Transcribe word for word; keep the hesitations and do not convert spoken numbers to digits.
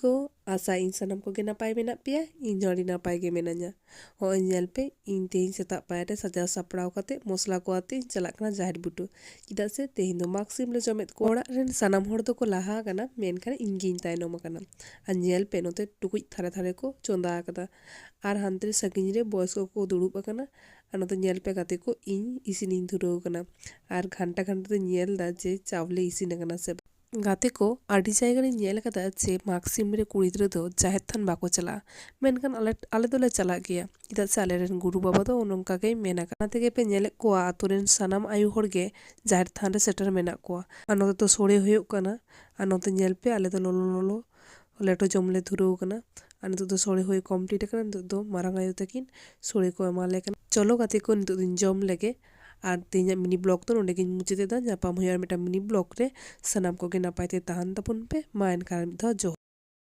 ᱠᱚ, ᱟᱥᱟᱭᱟᱹᱧ ᱥᱟᱱᱟᱢ ᱠᱚᱜᱮ ᱱᱟᱯᱟᱭ ᱢᱮᱱᱟᱜ ᱯᱮᱭᱟ᱾ ᱤᱧ ᱦᱚᱸ ᱟᱹᱰᱤ ᱱᱟᱯᱟᱭ ᱜᱮ ᱢᱮᱱᱟᱹᱧᱟ᱾ ᱦᱚᱸᱜᱼᱚᱭ ᱧᱮᱞ ᱯᱮ, ᱤᱧ ᱛᱮᱦᱮᱧ ᱥᱮᱛᱟᱜ ᱯᱟᱭᱟᱨ ᱨᱮ ᱥᱟᱡᱟᱣ ᱥᱟᱯᱲᱟᱣ ᱠᱟᱛᱮ ᱢᱚᱥᱞᱟ ᱠᱚ ᱟᱛᱮ ᱤᱧ ᱪᱟᱞᱟᱜ ᱠᱟᱱᱟ ᱡᱟᱦᱮᱨ ᱵᱩᱴᱟᱹ᱾ ᱪᱮᱫᱟᱜ ᱥᱮ ᱛᱮᱦᱮᱧ ᱫᱚ ᱢᱟᱜᱽ ᱥᱤᱢ ᱞᱮ ᱡᱚᱢᱮᱫ ᱠᱚᱣᱟ᱾ ᱚᱲᱟᱜ ᱨᱮᱱ ᱥᱟᱱᱟᱢ ᱦᱚᱲ ᱫᱚᱠᱚ ᱞᱟᱦᱟ ᱟᱠᱟᱱᱟ, ᱢᱮᱱᱠᱷᱟᱱ ᱤᱧ ᱜᱤᱧ ᱛᱟᱭᱱᱚᱢ ᱟᱠᱟᱱᱟ᱾ ᱟᱨ ᱧᱮᱞ ᱯᱮ, ᱱᱚᱛᱮ ᱴᱩᱠᱩᱡ ᱛᱷᱟᱨᱮ ᱛᱷᱟᱨᱮ ᱠᱚ ᱪᱚᱸᱫᱟ ᱟᱠᱟᱫᱟ᱾ ᱟᱨ ᱦᱟᱱᱛᱮ ᱨᱮ ᱥᱟᱺᱜᱤᱧ ᱨᱮ ᱵᱚᱭᱚᱥ ᱠᱚᱠᱚ ᱫᱩᱲᱩᱵ ᱟᱠᱟᱱᱟ᱾ ᱟᱨ ᱱᱚᱛᱮ ᱧᱮᱞ ᱯᱮ ᱜᱟᱛᱮ ᱠᱚ, ᱤᱧ ᱤᱥᱤᱱᱤᱧ ᱫᱷᱩᱨᱟᱹᱣ ᱟᱠᱟᱱᱟ᱾ ᱟᱨ ᱜᱷᱟᱱᱴᱟ ᱜᱷᱟᱱᱴᱟ ᱛᱮ ᱧᱮᱞ ᱮᱫᱟ ᱡᱮ ᱪᱟᱣᱞᱮ ᱤᱥᱤᱱ ᱟᱠᱟᱱᱟ ᱥᱮ ᱵᱟᱝ᱾ ᱜᱟᱛᱮ ᱠᱚ, ᱟᱹᱰᱤ ᱡᱟᱭᱜᱟ ᱨᱤᱧ ᱧᱮᱞ ᱟᱠᱟᱫᱟ ᱡᱮ ᱢᱟᱜᱽ ᱥᱤᱢ ᱨᱮ ᱠᱩᱲᱤ ᱜᱤᱫᱽᱨᱟᱹ ᱫᱚ ᱡᱟᱦᱮᱨ ᱛᱷᱟᱱ ᱵᱟᱠᱚ ᱪᱟᱞᱟᱜᱼᱟ, ᱢᱮᱱᱠᱷᱟᱱ ᱟᱞᱮ, ᱟᱞᱮ ᱫᱚᱞᱮ ᱪᱟᱞᱟᱜ ᱜᱮᱭᱟ, ᱪᱮᱫᱟᱜ ᱥᱮ ᱟᱞᱮᱨᱮᱱ ᱜᱩᱨᱩ ᱵᱟᱵᱟ ᱫᱚ ᱚᱱᱮ ᱚᱱᱠᱟ ᱜᱮᱭ ᱢᱮᱱ ᱟᱠᱟᱫ᱾ ᱚᱱᱟ ᱛᱮᱜᱮ ᱯᱮ ᱧᱮᱞᱮᱫ ᱠᱚᱣᱟ ᱟᱛᱳ ᱨᱮᱱ ᱥᱟᱱᱟᱢ ᱟᱭᱳ ᱦᱚᱲ ᱜᱮ ᱡᱟᱦᱮᱨ ᱛᱷᱟᱱ ᱨᱮ ᱥᱮᱴᱮᱨ ᱢᱮᱱᱟᱜ ᱠᱚᱣᱟ᱾ ᱟᱨ ᱱᱚᱛᱮ ᱫᱚ ᱥᱳᱲᱮ ᱦᱩᱭᱩᱜ ᱠᱟᱱᱟ᱾ ᱟᱨ ᱱᱚᱛᱮ ᱧᱮᱞ ᱯᱮ, ᱟᱞᱮ ᱫᱚ ᱞᱚᱞᱚ ᱞᱚᱞᱚ ᱞᱮᱴᱚ ᱡᱚᱢ ᱞᱮ ᱫᱷᱩᱨᱟᱹᱣ ᱟᱠᱟᱱᱟ᱾ ᱟᱨ ᱱᱤᱛᱚᱜ ᱫᱚ ᱥᱳᱲᱮ ᱦᱩᱭ complete ᱟᱠᱟᱱᱟ᱾ ᱱᱤᱛᱚᱜ ᱫᱚ ᱢᱟᱨᱟᱝ ᱟᱭᱳ ᱛᱟᱹᱠᱤᱱ ᱥᱳᱲᱮ ᱠᱚ ᱮᱢᱟ ᱞᱮ ᱠᱟᱱᱟ᱾ ᱪᱚᱞᱚ ᱜᱟᱛᱮ ᱠᱚ, ᱱᱤᱛᱚᱜ ᱫᱚᱧ ᱡᱚᱢ ᱞᱮᱜᱮ᱾ ᱟᱨ ᱛᱮᱦᱮᱧᱟᱜ mini vlog ᱫᱚ ᱱᱚᱸᱰᱮ ᱜᱤᱧ ᱢᱩᱪᱟᱹᱫ ᱮᱫᱟ᱾ ᱧᱟᱯᱟᱢ ᱦᱩᱭᱩᱜᱼᱟ ᱟᱨ ᱢᱤᱫᱴᱟᱝ mini vlog ᱨᱮ᱾ ᱥᱟᱱᱟᱢ ᱠᱚᱜᱮ ᱱᱟᱯᱟᱭ ᱛᱮ ᱛᱟᱦᱮᱱ ᱛᱟᱵᱚᱱ ᱯᱮ᱾ ᱢᱟ ᱮᱱᱠᱷᱟᱱ ᱟᱨ ᱢᱤᱫ ᱫᱷᱟᱣ ᱡᱚᱦᱟᱨ᱾